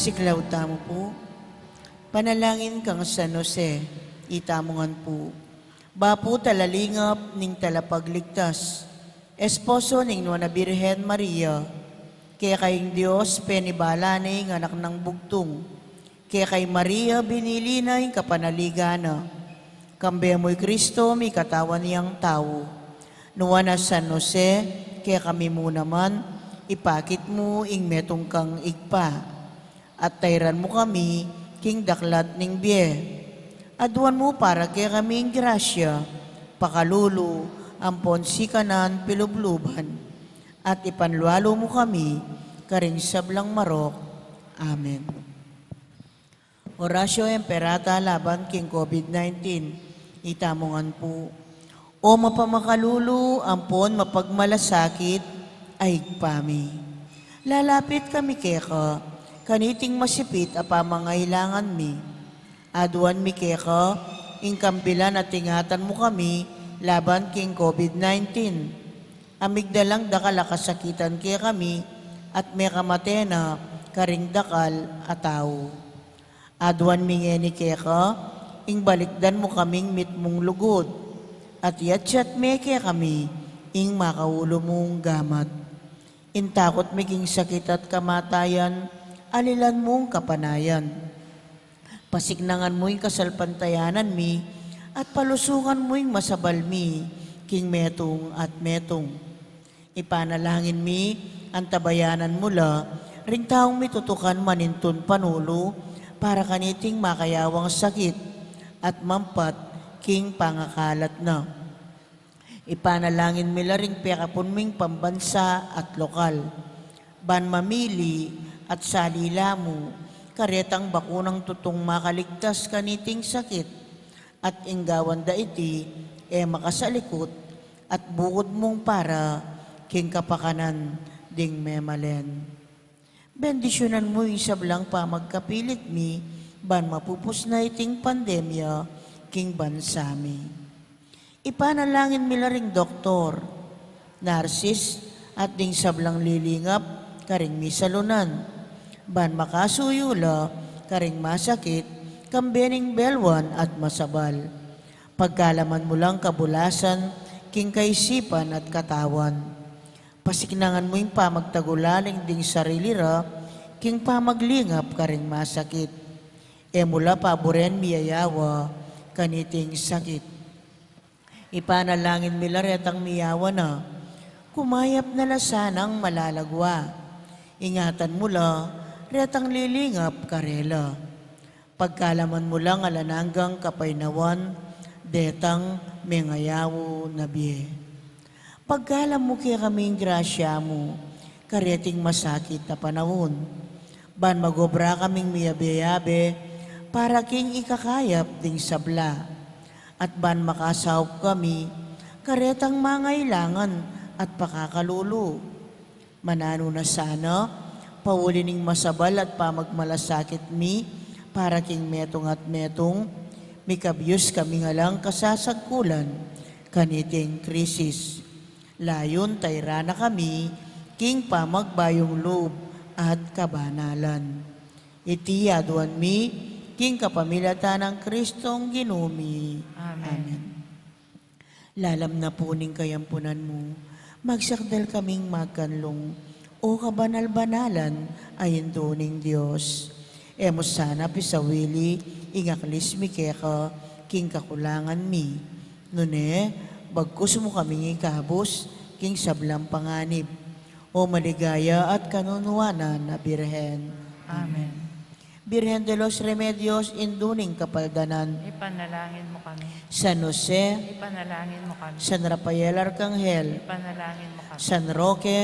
Iklaud tamu pu. Panalangin kang San Jose, itamu ngan pu. Bapu talalingap ning talapagligtas, esposo ning Nuan a Birhen Maria, keka ing Dios penibala ne ing anak nang bugtung, keka i Maria binili na ing kapanaligan na. Kambe mu i Kristo mikatawan yang tau. Nuan a San Jose, kekami mu naman ipakit mu ing metung kang Ibpa. At tairan mu kami king daklat ning bie. Aduan mu para kekami ing grasya, pakalulu, ampon sikanan pilubluban. At ipanlualu mu kami karing sablang marok. Amen. Oratio Imperata laban king COVID nineteen. Itamu ngan pu. O mapamakalulu ampon mapagmalasakit a Ibpa mi, lalapit kami keka kaniting masipit a pamangailangan mi. Aduan mi keka ing kambilan at ingatan mu kami laban king COVID nineteen. A migdalang dakal a kasakitan kekami at mekamate na karing dakal a tau. Aduan mi ngeni keka ing balikdan mu kaming mitmung lugud, at yatsat me kekami ing makaulu mung gamat. Ing takut mi king sakit at kamatayan, alilan mung kapanayan. Pasiknangan mu ing kasalpantayanan mi, at palusungan mu ing masabal mi king metung at metung. Ipanalangin mi, antabayanan mu la ring taung mitutukan manintun panulu para kaniting makayawang sakit at mampat king pangakalat na. Ipanalangin mi la ring pekapun ming pambansa at lokal, ban mamili at salila mu karetang bakunang tutung makaligtas kaniting sakit, at ing gawan da iti e makasalikut at bukud mung para king kapakanan ding memalen. Bendisyunan mu ing sablang pamagkapilit mi ban mapupus na iting pandemya king bansa mi. Ipanalangin mi la ring doktor, narsis, at ding sablang lilingap karing misalunan, ban makasuyu la karing masakit kambe ning belwan at masabal. Pagkalaman mu lang kabulasan king kaisipan at katawan. Pasiknangan mu ing pamagtagulaling ding sarili ra king pamaglingap karing masakit. E mu la paburen miyayawa kaniting sakit. Ipanalangin mi la retang miyawa na, kumayap na la sanang malalagwa. Ingatan mu la retang lilingap karela. Pagkalaman mu lang alang anggang kapaynawan detang mengayaw na bie. Pagkalam mu kekaming grasya mu kareting masakit a panaun, ban magobra kaming miyabe-yabe para king ikakayap ding sabla, at ban makasaup kami karetang mangailangan at pakakalulu. Mananu na sana, pauli ning masabal at pamagmalasakit mi para king metung at metung, mikabyus kami ngan lang kasasagkulan kaniting krisis. Layun tairan na kami king pamagbayung lub at kabanalan. Iti aduan mi king kapamilatan nang Kristong Ginu mi. Amen. Amen. Lalam na pu ning kayampunan mu, magsakdal kaming magkanlung, O kabanal-banalan a Indu ning Dios. E mu sana pisawili ing aklis mi keka king kakulangan mi. Nune, bagkus mu kaming ikabus king sablang panganib, O maligaya at kanunuanan a Birhen. Amen. Birhen de los Remedios, Indu ning Kapaldanan. Ipanalangin mu kami. San Jose. Ipanalangin mu kami. San Rafael Arcangel. Ipanalangin mu kami. San Roque.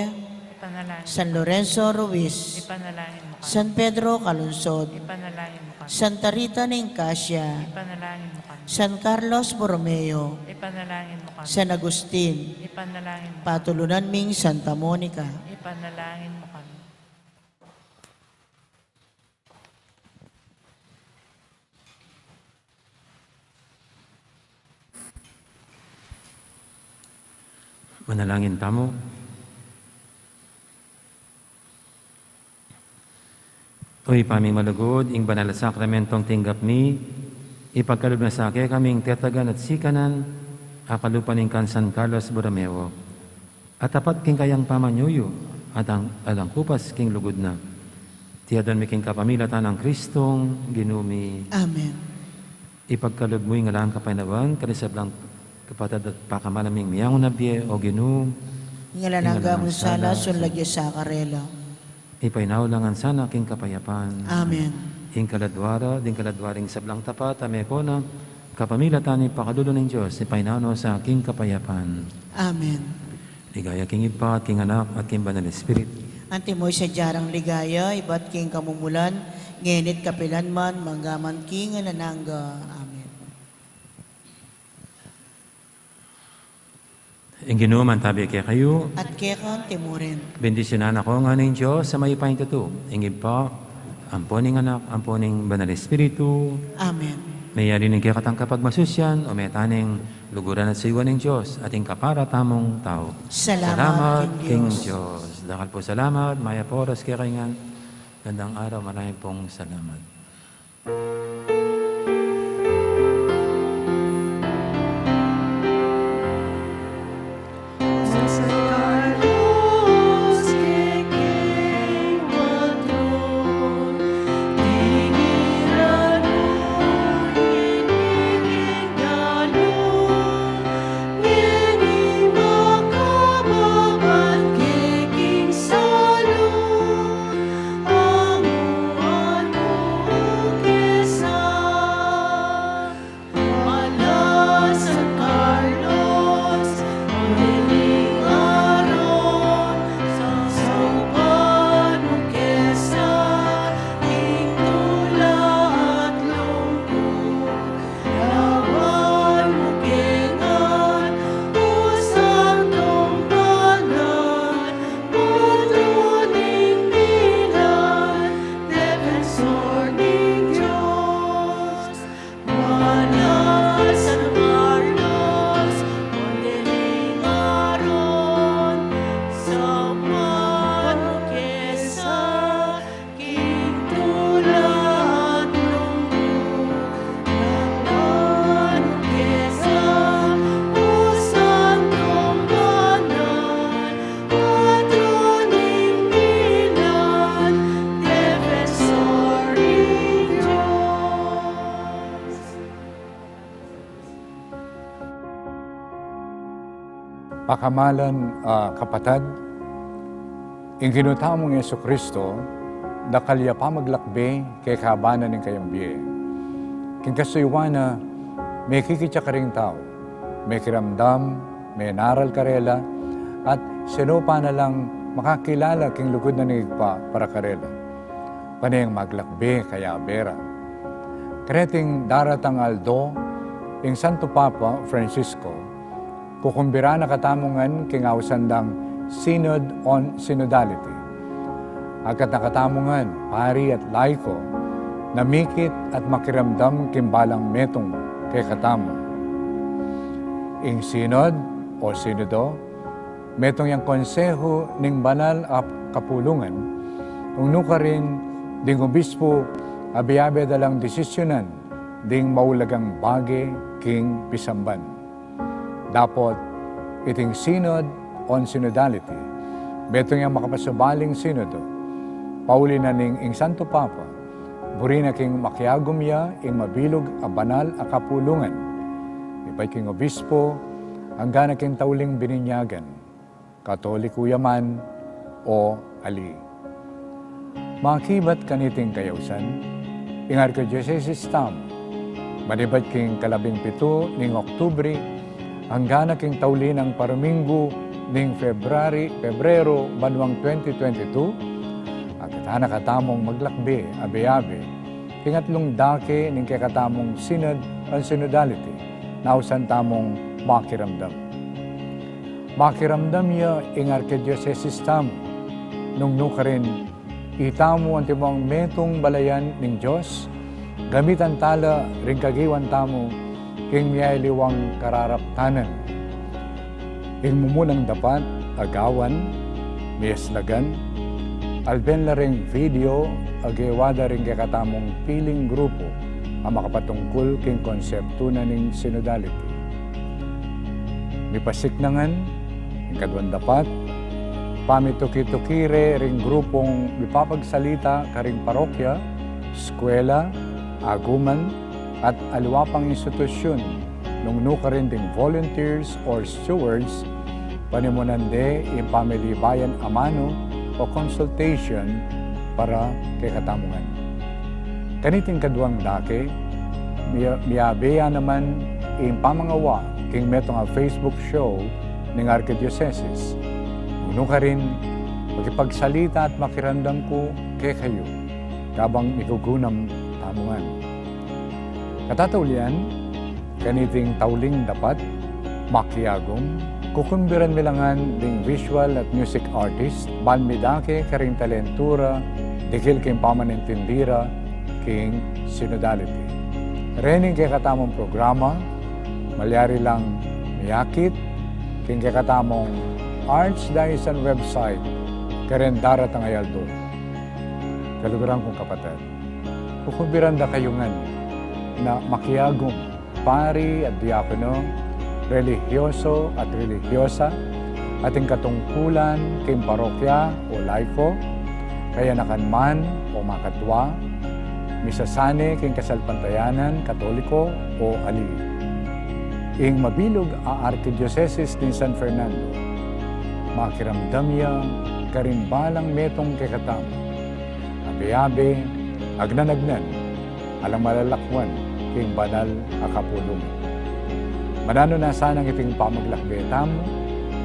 Ipanalangin mu kami. San Lorenzo Ruiz. Ipanalangin mu kami. San Pedro Calungsod. Ipanalangin mu kami. Santa Rita ning Casia. Ipanalangin mu kami. San Carlos Borromeo. Ipanalangin mu kami. San Agustin. Ipanalangin mu kami. Patulunan ming Santa Monica. Ipanalangin mu kami. Manalangin tamu. O Ibpa ming malugud, ing banal a sakramentong tinggap mi, ipagkalub na sa kekaming tetagan at sikanan a kalupa ning kan San Carlos Borromeo, a tapat king kayang pamanyuyu at ang alang kupas king lugud na. Tiadwan mi king kapamilatan nang Kristong Ginu mi. Amen. Ipagkalub mu ing alang kapaynawan karing sablang kapatad at pakamalan ming miyangu na bie, O Ginu. Ing alang angga mung sala, sunlag ya sa karela. Ipainawa la ngan sana king kapayapan. Amen. Ing kaladua ra, ding kaladua ring sablang tapat a meko na, kapamilatan ning pakalulu ning Dios, ipainawa na sa king kapayapan. Amen. Ligaya king Ibpa, at king Anak, at king Banal Espiritu. Antimo ing sadya rang ligaya, ibat king kamumulan, ngeni at kapilan man, mangga man king alang angga. Amen. Ing Ginu mantabi kekayu. At keka mu rin. Bendisyunan na kayu ngan ning Dios a mayupayang tutu, ing Ibpa, ampo ning Anak, ampo ning Banal Espiritu. Amen. Meyari ning kekatang kapagmasusyan, o meta ning luguran at suyuan ning Dios, at ing kapara tamung tau. Salamat king Dios. Dakal pung salamat, mayap a oras kekayu ngan. Gandang araw, maraming pong salamat. Pakamalan a kapatad, ing Ginu tamung Jesucristo, dakal ya pamaglakbe kekaban na ning kayang bie. King kasuyuan na, mekikit ya karing tau, mekiramdam, menaral karela, at sinupa na lang makakilala king lugud na ning Ibpa para karela. Pane yang maglakbe kayabe ra. Kareting daratang aldo, ing Santo Papa Francisco, kukumbira na katamu ngan king ausan dang Synod on Synodality. Agkat na katamu ngan, pari at laiko, na mikit at makiramdam king balang metung kekatamu. Ing Synod o Sinodo, metung yang konsehu ning banal a kapulungan, nung nukarin ding obispo abe-abe da lang desisyunan ding maulagang bage king pisamban. Dapot iting Synod on Synodality, metung yang makapasubaling sinodo, pauli na ning ing Santo Papa, buri na king makiagum ya ing mabilug a banal a kapulungan, ibat king obispo, angga na king tauling bininyagan, Katoliku ya man o ali. Makibat kaniting kayausan, ing arkidiosesis tamu, manibat king kalabing pitu ning Oktubre, angga na king tauli nang paruminggu ning February, Febrero, banuang twenty twenty-two, agkatan na katamung maglakbe abe-abe king atlung dake ning kekatamung Synod on Synodality, na ausan tamung makiramdam. Makiramdam ya ing arkidiosesis tamu, nung nukarin itamu antimong metung balayan ning Dios, gamitan tala ring kagiwan tamu king miyaliwang kararaptanan. Ing mumunang dapat a gawan, miyaslagan, Alben la ring video a gewa da ring kekatamung piling grupu a makapatungkul king konseptu na ning synodality. Mipasik na ngan ing kaduang dapat, pamituki-tuki re ring grupung mipapagsalita karing parokya, eskwela, aguman, at aliwa pang institusyun, nung nukarin ding volunteers or stewards, panimunan de ing pamilibayan a manu o consultation para kekatamu ngan. Kaniting kaduang dake, mia-, miabe ya naman ing pamangawa king metung a Facebook show ning Arkidiosesis. Nung nukarin, makipagsalita at makiramdam ku kekayu, kabang migugunam tamu ngan. Katataulian, kaniting tauling dapat, makiagum, kukumbiran mi la ngan ding visual at music artist, ban midake karing talentu ra, dikil king pamanintindi ra king synodality. Rening kekatamung programa, malyari lang miakit king kekatamung Archdiocesan website, karing daratang a aldo. Kaluguran kung kapatad, kukumbiran da kayu ngan na makiagum, pari at diakono, relihiyoso at relihiyosa, at ing katungkulan king parokya o laiko, kayanakan man o makatwa, misasane king kasalpantayanan Katoliko o ali. Ing mabilug a Arkidiosesis ning San Fernando, makiramdam ya karing balang metung kekatamu, abe-abe, agnan-agnan, alang malalakuan king banal a kapulungan. Mananu na sanang iting pamaglakbe tamu,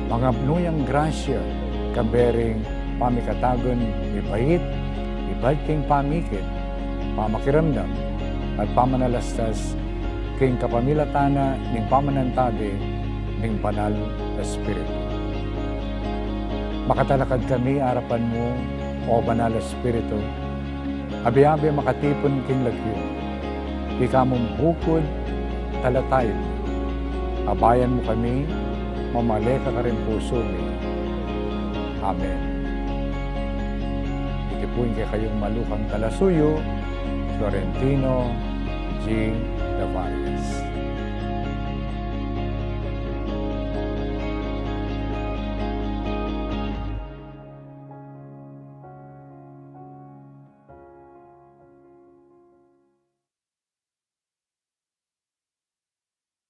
mangapnu yang grasya, kambe ring pamikatagun mibait, ibat king pamikit, pamakiramdam, at pamanalastas king kapamilatan na ning pamanantabe ning Banal Espiritu. Makatalakad kami arapan mu, O Banal Espiritu, abe-abe makatipun king lagyu, ika mung bukud, talatayan mu. Abayan mu kami, mamale ka karing pusu mi. Amen. Iti pu ing kekayung malukang talasuyu, Florentino G. Davarias.